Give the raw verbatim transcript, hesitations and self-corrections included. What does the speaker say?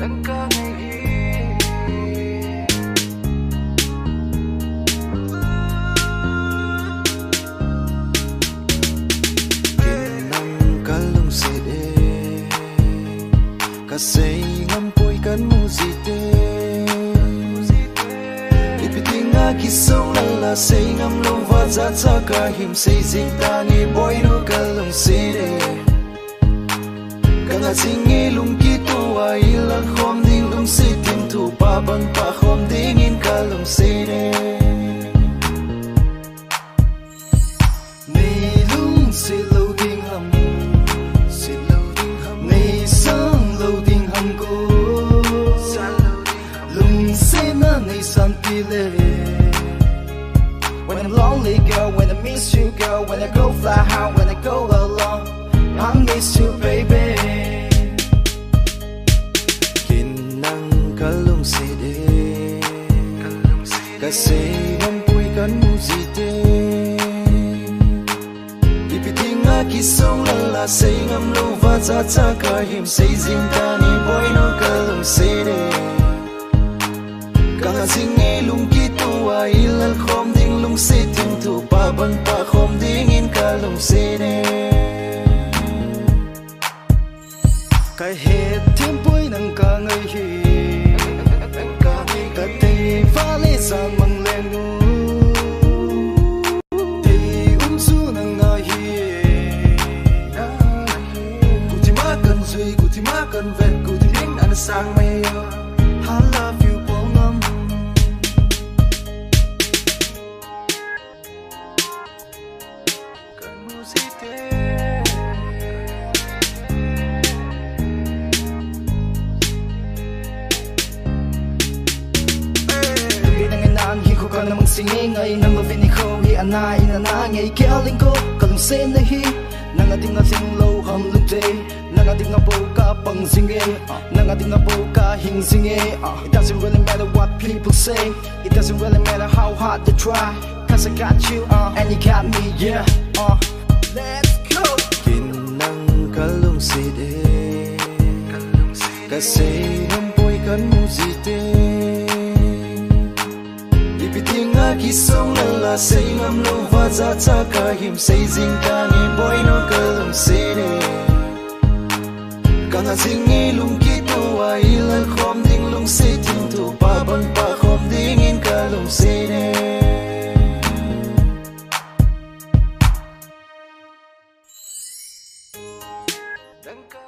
Ken nang ka lungset e, ka sei ngam poi kan mu jite. Ipi dinga kisong lala sei ngam lou va, jacha ka him sei jing tan e, boinu ka lungset e. Ka ngah jing e lungkituh a, i lal khom ding lungset thim thu, pa bang pa khom dingin ka lungset e. Nei lungset lou ding ham, nei sang lou ding ham ko. Lungsetna nei san ti le. When I'm lonely, girl, when I miss you, girl, when I go fly high, when I go alone, I miss you, baby. Ken nang ka lungset e, ka sei ngam poi kan mu jite. Ipi dinga kisong lala sei ngam lou va, jacha ka him sei jing tan e, boinu ka lungset e. Ka ngah jing e lungkituh a, i lal khom ding lungset thim thu, pa bang pa khom dingin ka lungset e. Ka het thim poi nang ka ngai hi. Ka tei va le jan mang leng u. Tei um chu nang ahi. Gutima kan jui, gutima kan vet, guti ding ana sang mai o. I love you, Paul Ngam. Kan mu jite. Nang ngai nang hi ko ka na mang sing ngai, nang love ni ko hi ana ina na ngai, kei a ling ko ka lungsetna hi. Nang a ding a ling lou ham lungte, nang a ding a bou ka pang jing e, nang a ding a bou ka hing jing e. It doesn't really matter what people say. It doesn't really matter how hard they try, 'cause I got you, uh, and you got me, yeah, uh. Let's go. Ken nang ka lungset e, ka sei ngam poi kan mu jite. Ipi dinga kisong lala sei ngam lou va, jacha ka him sei jing tan e, boinu ka lungset e. Ka ngah jing e lungkituh a, i lal khom ding lungset thim thu, pa bang pa khom dingin ka lungset e. Dang ka